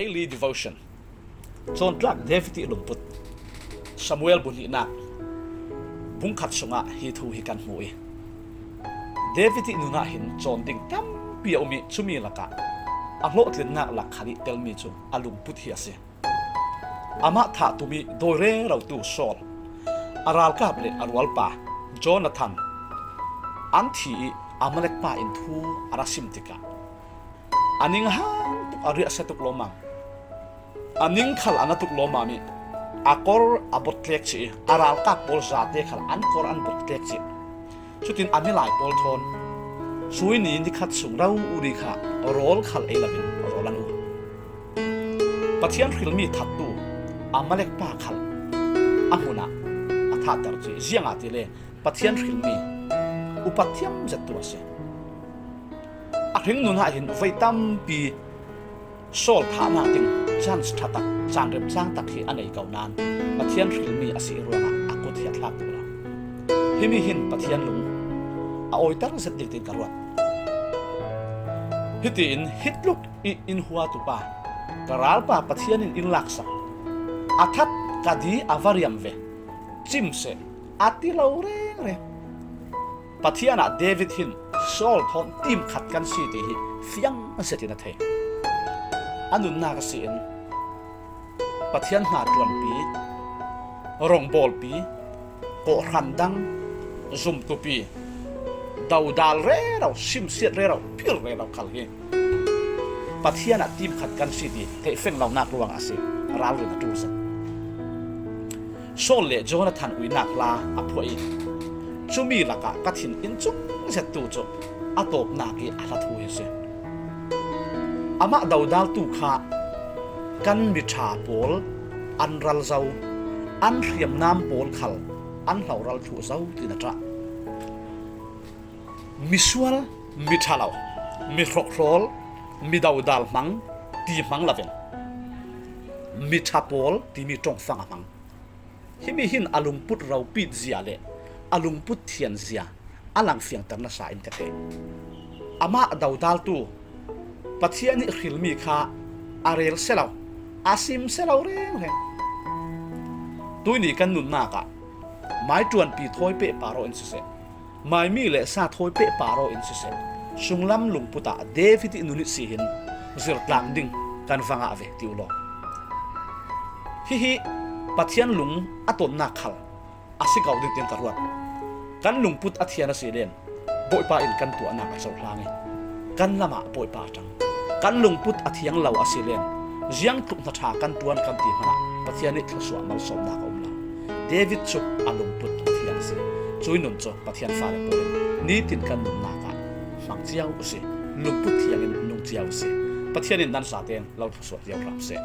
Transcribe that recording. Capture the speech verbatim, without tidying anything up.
Daily Devotion. Cawntlak David ih lungput. Samuel bu hnihnak bung khat sungah hi thu hi kan hmu ih, David ih nunah hin cawn ding tampi a um ih, cumi lakah a hlawhtlinnak lak khat ih telmi cu a lungput hi a si. Amah thah tum ih dawi rerotu Saul, a ralkap le a rualpa Jonathan an thi ih Amalek pa in thu a ra sim tikah a ning hang tuk, a riahsia tuk lawmmam. A ning khal a na tuk lawmmam ih a kor a bottlek cih ih a ralkap pawl zate khal an kor an bottlek cih. Cutin a milai pawl thawn cui ni nikhat sung rori kha rawl khal ei loin rawl an ur. Pathian hrilmi thattu Amalek pa khal a hmunah a thatter cih. Ziangahtile Pathian hrilmi upat thiam zettu a si. A hringnun ah hin voi tampi Saul thahnak ding chance ṭha tak, caan remcang tak hi a nei ko nain Pathian hrilmi a si ruangah a kut hi a thlak duh lo. Himi hin Pathian lung a awiter zet ding tiin ka ruat. Hitiin hitluk ih in huat uh pa, ka ralpa Pathian in in laksak, a that ka di a va riam ve, cim seh, a ti lo rengreng. Pathian ah David hin Saul thawn team khat kan si ti hi fiang zetin a thei. A nunnak a si in Pathian hna ṭuanpi, rongbawlpi, kawhhran dang, zumtupi, dodal rero, simsiat rero, phir rero khal hi Pathian ah team khat kan si ti theih feng lonak ruangah a si. Ralrin a ṭul zet. Saul le Jonathan uinak hla a phuah ih cumi lakah ka thin in cung zettu cu a tawpnak ih a hlathu hi a si. Amah dodaltu kha kan miṭha pawl an ral zo, an hriamnam pawl khal an hloral thluh zo tiin a ṭah. Misual, miṭha lo, mi hrokhrawl, mi dodal hmang ti hmang loin miṭha pawl timi ṭongfang a hmang. Himi hin a lungput ropit zia le a lungput thian zia a langfiangter nasa in ka thei. Amah dodaltu Pathian ih hrilmi kha a rel seh lo, a sim seh lo rengreng. Tuihni kan nunnak ah maiṭuanpi thawi pehpar aw in siseh, maimi le sa thawi pehpar aw in siseh, sunglam lungput ah David ih nun ih si hin zirtlang ding kan va ngah ve ti uh law. Hihi Pathian lung a tonnak khal a si ko ding tiin ka ruat. Kan lungput a thian a si len Bawipa in kan tuahnak a cohlang ih kan lamah Bawipa a ṭang. Kan lungput a thiang lo a si len ziangtluk hna ṭha kan ṭuan kan ti hmanah Pathian ih thluasuah malsawmnak a um lo. David cu a lungput a thian a si. Cui nun cu Pathian fale pawl in nitin kan nunnak ah hmang cio u si. Lungput thiang in nung cio u si. Pathian in nan zaten lo thluasuah cio hram seh.